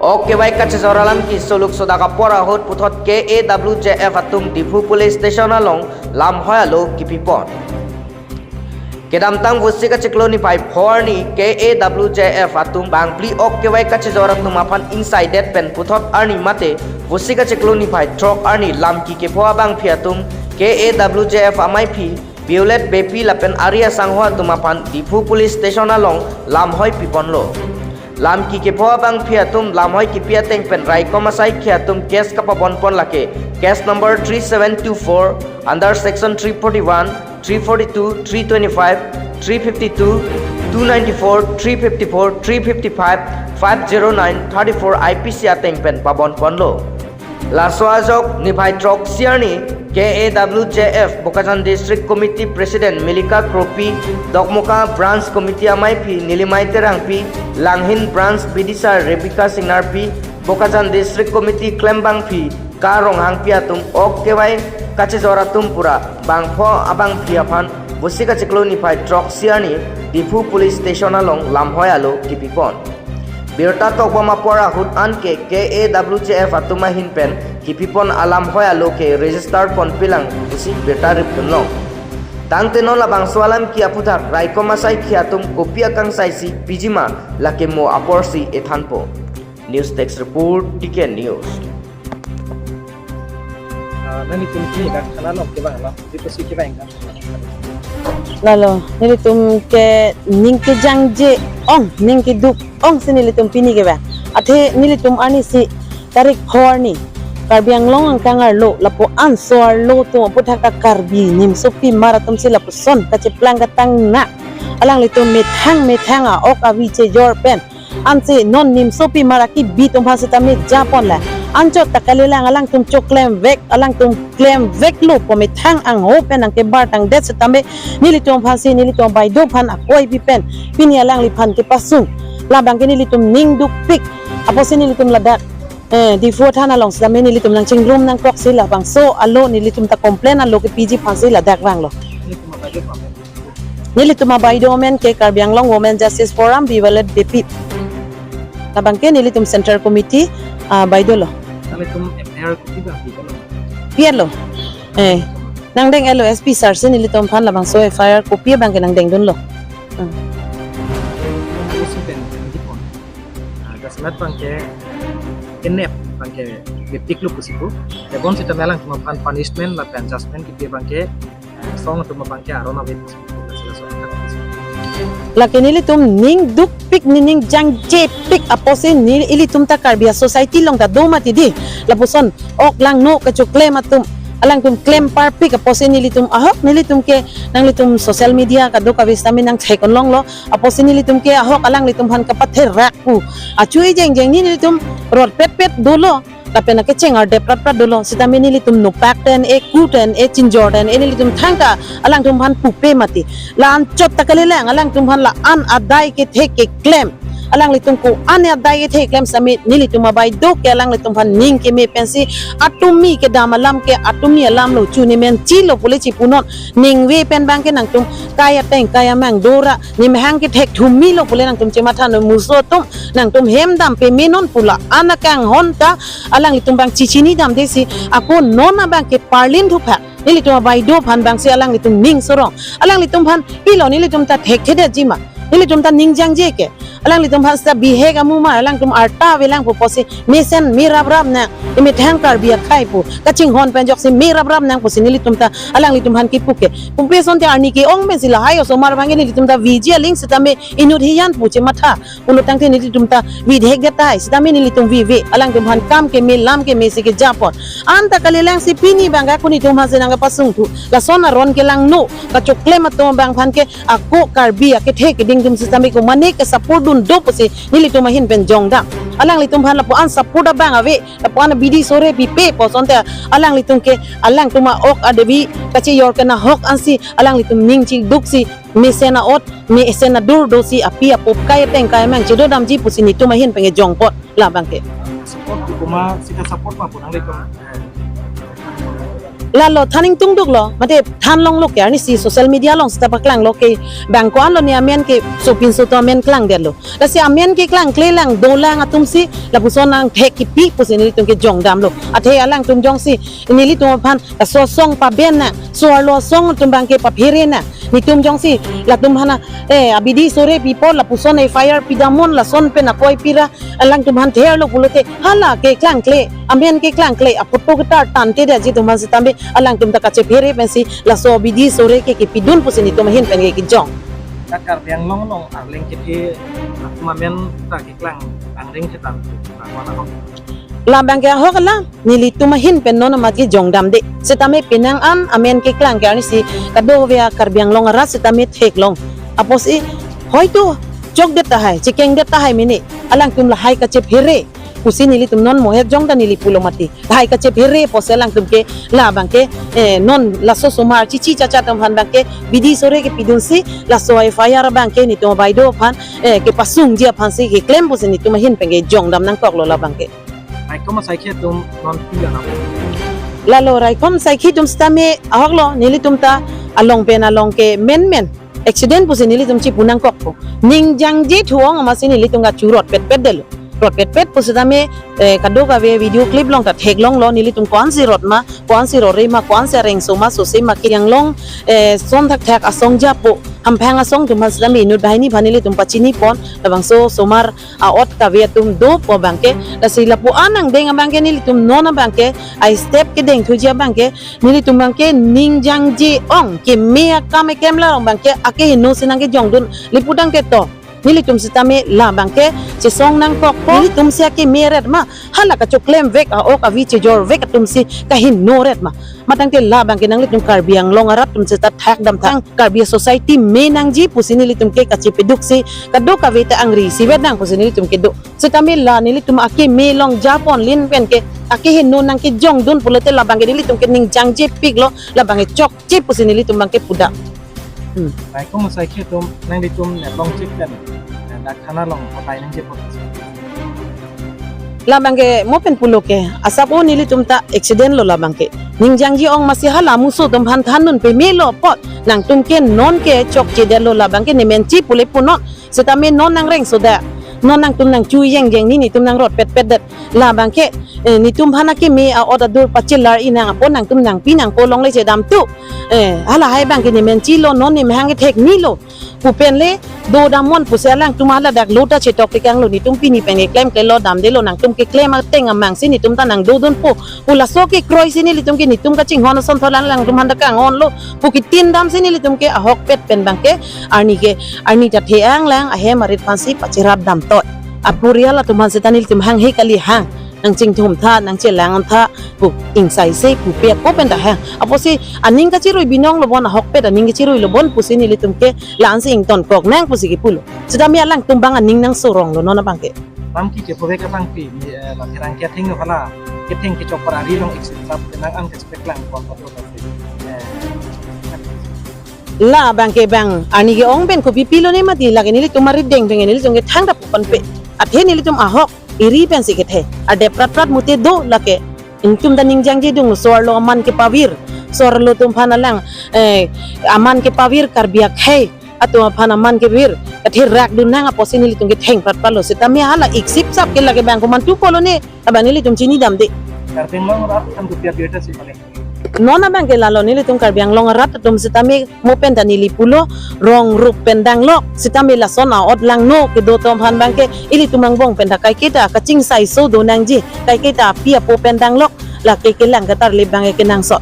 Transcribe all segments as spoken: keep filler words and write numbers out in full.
Ok kevai kachejor alam keso luk sodak apor ahut puthot K A W J F atum Diphu Police Station along lamhoi alo kipipon. Kedamtang Vosik achiklo niphai pho arni K A W J F atum bangphli ok kevai kachejor atum aphan ingsaidet pen puthot arni mate Vosik achiklo niphai throk arni lamki kepho abangphi atum K A W J F amaiphi Violet Beypi lapen ari asangho atum aphan Diphu Police Station along lamhoi piponlo. Lamki kepho abangphi atum lamhoi kipi ateng pen raikom asaikhi atum case kapabonpon lake case number three seven two four under section three forty-one, three forty-two, three twenty-five, three fifty-two, two ninety-four, three fifty-four, three fifty-five, five zero nine, thirty-four I P C ateng pen pabonponlo. Laso ajok niphai throksi arni K A W J F Bokajan District Committee President Milika Kropi, Dokmoka Branch Committee amaiphi Nilimai Terangpi, Langhin Branch bidisar Rebecca Singnarpi, Bokajan District Committee klembangphi Ka Ronghangpi atum ok kevai kachejor atum pura bangpho abangphi aphan Vosik achiklo niphai throksi arni Diphu Police Station along lamhoi alo kipipon. Birta tokbom apor ahut anke K A W J F atum ahin pen kipipon alamhoi alo ke register ponpelang pusi birta ripdunlong. Tangte non labangso alam ke aputhak raikom asaikhi atum kopi akangsaisi pijima lake mo aporsi ethanpo. News Desk Report, T K News. Ah, nelitum ke kan kana long ke bang long, itu si ke bang kan. Lalo, nelitum ke ning kejangje ong, ning keduk ong si nelitum pini ke bang. Athe nelitum arni si tarik pho arni Karbi Anglong angkang arlo, lapu-an so arlo atum aputhak ta Karbi nimsopi mar atum si lapuson kacheplang katang na. Alanglitum methang methang a-ok avi chejor pen ansi non nimsopi mar akibi atum aphan sitame japon la. Anchot ta kalilang alangtum choklemvek, alangtum klemveklo pu methang angho pen nangkebar tangdet sitame nelitum aphansi, nelitum abaideu aphan akoi pi pen pini alangliphan kepasung. Labang ke nelitum ning dukpik. Apotsi nelitum ladak, eh, Diphu than along sitame nelitum nangchingrum nangkroksi labangso alo nelitum ta complain alo kepiji aphansi ladak vanglo. Nelitum abaideu amen ke Karbi Anglong Women Justice Forum, Violet Beypi. Labang ke nelitum Central Committee, ah, baideu lo. Nelitum F I R kopi bang pi lo? Pi lo. Eh, nangdeng lo S P sir si nelitum aphan labangso F I R kopi bang ke nangdengdunlo. Hmm. Usi pen, pen di pon. Ah, dasmat bang ke, kenep bang ke, betik lo pusi pu. Tebon sitame alangtum aphan punishment lapen judgment kipi bang ke, song atum abang ke aron ave. Lake nelitum ning dukpik, ne ning jangjepik apotsi ne ilitum ta Karbi a-society along ta do mati di. Lapuson ok langno kachoklem atum, alangtum klem parpik apotsi nelitum ahok, nelitum ke nanglitum social media kadokave sitame nangtheklonglo. Apotsi nelitum ke ahok alanglitum aphan kapatherak pu achu-e jengjeng nelitum rot petpet dolo. Lapen akecheng ardep pratprat dolo, sitame nelitum nopak ten-e, ku ten-e, chinjor ten-e, nelitum thangta alangtum aphan pupe mati. La anchot ta kalilang alangtum aphan la-an adai kethe keklem. Alanglitum ko-an adai kethe keklem sitame nelitum abaideu ke alanglitum aphan ning keme pensi atumi kedam alam ke atumi alam lo, chu ne men chilo pule chipunon, ningve pen bang ke nangtum kai ateng kai amang dora, ne mehang kethek thumilo pule nangtum chematha non, muso atum nangtum hem dam pemenon pu la-an akanghon ta alanglitum bang chichinidamde si ako non abang ke parlin thuphak. Nelitum abaideu aphan bangsi alanglitum ning sorong. Alanglitum aphan pilo nelitum ta thekthedetji ma? Nelitum ta ning jangje ke. Alanglitum aphan sita bihek amu ma, alangtum arta avelang pu apotsi mesen me raprap nang. Imethang Karbi akhei pu kachinghon pen ajoksi me raprap nang pusi nelitum ta alanglitum aphan kipu ke. Pupe asonte arni ke-ong pensi lahai osomar bang ke nelitum ta viji aling sitame inut hiyan pu chematha. Pulo tangte nelitum ta vidhek det tahai, sitame nelitum vive, alangtum aphan kam keme lam keme si kejapon. Anta kalilang si pini bang ke ako nelitum aphan si nangkepasung thu. Lason aron kelangno, kachoklem atum abang aphan ke ako Karbi akethe keding atum sitame ko mane ke support dun do pusi nelitum ahin pen jongdam. Alanglitum aphan lapu-an support abang ave, lapu-an bidi sore pipe pu asonte alanglitum ke alangtum a-ok adevi kachejor ke nahok ansi alanglitum ning chiduksi mesen a-ot, mesen adur dosi api apo kai ateng kai amang chedodamji pusi nelitum ahin pen kejongpon labang ke. Support pu komat sita support ma pu nanglitum? Lalo than ingtungduklo, mate than longlo ke, arnisi social media along seta paklanglo ke, bang ko-anlo ne amen ke, sopinso atum amen klangdetlo. Lasi amen keklangkle lang dolang atumsi, lapuson angthek kipi pusi nelitum ke jongdamlo. Athe alangtum jongsi, nelitum aphan, laso asong paben nang, so-arlo asong atum abangke paphere nang. Netum jongsi, latum aphan, eh, abidi sore pipo, lapuson F I R pidamnon, lason pen akoi pira, alangtum aphan therlo pulote, hala keklangkle, amen keklangkle, aphoto ketar tangte dia ji atum aphan setame, alangtum ta kachephere pensi, laso abidi sore ke kipidun pusi netum ahin pen ke kejong. Dak Karbi Anglong along arleng kethe atum amen ta keklang angring ketang, bang wana hok. Labang ke ahok alam, nelitum ahin pen non amat kejongdamde. Setame penang an amen keklang ke arnisi kadokave a Karbi Anglong arat setame theklong. Apotsi hoito chokdet tahai, chekengdet tahai mene. Alangtum lahai kachephere pusi nelitum non mohet jongda neli pulo mati. Lahai kachephere pusi alangtum ke labang ke, eh, non laso osomar chichi chacha atum aphan abangke bidi sore kepidunsi laso F I R abangke netum abaido aphan, eh, kepasungji aphansi keklem pusi netum ahin pen ke jongdam nangkoklo labang ke. Raikom asaikhi atum non pi anam. Lalo raikom asaikhi atum setame ahoklo, nelitum ta along pen along ke menmen accident pusi nelitum chipu nangkokpo. Ning jangje thu-ong amatsi nelitum kachurot petpetdetlo. Rot petpet pu setame, eh, kadokave video clip along ta theklonglo, nelitum ko-ansi rot ma, ko-ansi rore ma, ko-ansi areng so ma, sose ma, Karbi Anglong, eh, son thakthak asong japo, hamphang asong atum aphan setame inut banghini aphan nelitum pachinipon, labangso osomar a-ot kave atum dopo abangke, lasi lapu-an angdeng abangke nelitum non abangke, a-step kedengthuji abangke, nelitum abangke ning jangje ong, keme akam ekem la ong abangke, akehingno si nangkejongdun, lapu tangte to. Nelitum setame labang ke chesong nangkokpo. Nelitumsi akeme ret ma, hala kachoklemvek a-ok avi chejorvek atumsi kahingno ret ma. Matangte labang ke nanglitum Karbi Anglong arat atum seta thakdamtha, Karbi society me nangji pusi nelitum ke kachepeduksi, kadokave ta angri isivet nang pusi nelitum kedo. Setame la nelitum akeme long japon lin pen ke akehingno nangkejongdun pulote labang ke nelitum ke ning jangjepiklo, labang ke chokche pusi nelitum abangke pudam. Hmm. Raikom asaikhi atum nanglitum netlong chik pen, eh, dak thana along kotai nangjepo. Labang ke mo pen pulo ke, asap o nelitum ta accident lo labang ke. Ning jangji ong amatsi hala muso atum aphan thandun pemelo apot, nangtum ke non ke chokchedetlo labang ke nemen chi pule punon. Setame non nangreng soda, non nangtum nangchu jengjeng ni netum nangrot petpetdet. Labang ke, eh, netum aphan akeme a-ot adur pachelar inang apot nangtum nangpi nangpo longle chedam tu. Eh, halahai abang ke nemen chilo, non nemahang kethek nilo. Pu pen le dodamnon pusi alangtum hala dak lo ta chetok tekanglo, netum pini pen keklemklelo, damdelo, nangtum keklem ateng amangsi netum ta nangdodunpo pu laso kekroisi nelitum ke netum kachinghon asonthot lang alangtum aphan ta kanghonlo pu ketindamsi nelitum ke ahokpet pen abang ke arni ke, arni ta the-ang lang ahem arit aphansi pacherap damtot. Apurial atum aphan seta nelitum hanghe kali hang. Nangchingthumtha, nangchelang-ontha, pu ingsaise, pupe ako pen ta hang. Apotsi aning kachirui binong lo bon, ahokpet aning kachirui lo bon pusi nelitum ke la-ansi ingtonkok nang pusi kepulo. Setame alangtum abang aning nangsoronglo non abang ke. Lam ki kepovek abang pi, mi, eh, la kerang ketheng no hala, ketheng kechok para ri long exit sap kenang an kechepek lang kon pato kasi. Eh, labang ke bang, arni ke-ong pen kopi pilo ne mati, lake nelitum arideng pen nelitum ke thangta pu ponpe. Athe nelitum ahok iri pensi kethe. Adep prat prat mute do lake. Netum ta ning jangjedung, so-arlo aman kepavir. So-arlo atum aphan alang, eh, aman kepavir Karbi akhei atum aphan aman kepavir. Kethe rakdun nang apotsi nelitum ketheng prat pratlo. Setame hala iksip sap ke lake bang komantu pulo ne, abang nelitum chinidamde. Karbi Anglong arat atum kopi apirta si paling. Non abang ke lalo, nelitum Karbi Anglong arat atum setame mo pen ta neli pulo, rong rup pen danglok, setame lason a-ot langno kedo atum aphan abang ke ilitum angbong pen ta kaiketa kachingsaiso do nangji, kaiketa api apo pen danglok, lake kelang katar le abang ke kenangsot.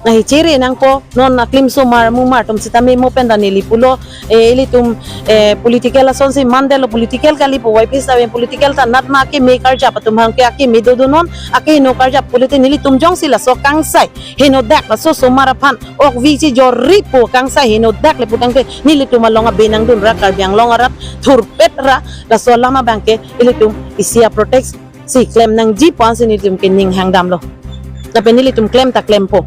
Nangchere nangpo, non aklimsomar mumar atum setame mo pen ta neli pulo, eh, ilitum, eh, political asonsi mandetlo, political kali pu Y P saben political ta natma akeme karjap atum abang ke akeme dodunnon, akehingno karjap pulote nelitum jongsi laso kangsai henodak laso osomar aphan ok vi chejorri pu kangsai henodak le pu tangte nelitum along abe nangdunra Karbi Anglong arat thurpetra laso alam abang ke ilitum isi a-protect si klem nangji pu ansi nelitum ke ning hangdamlo. Lapen nelitum klem ta klempo.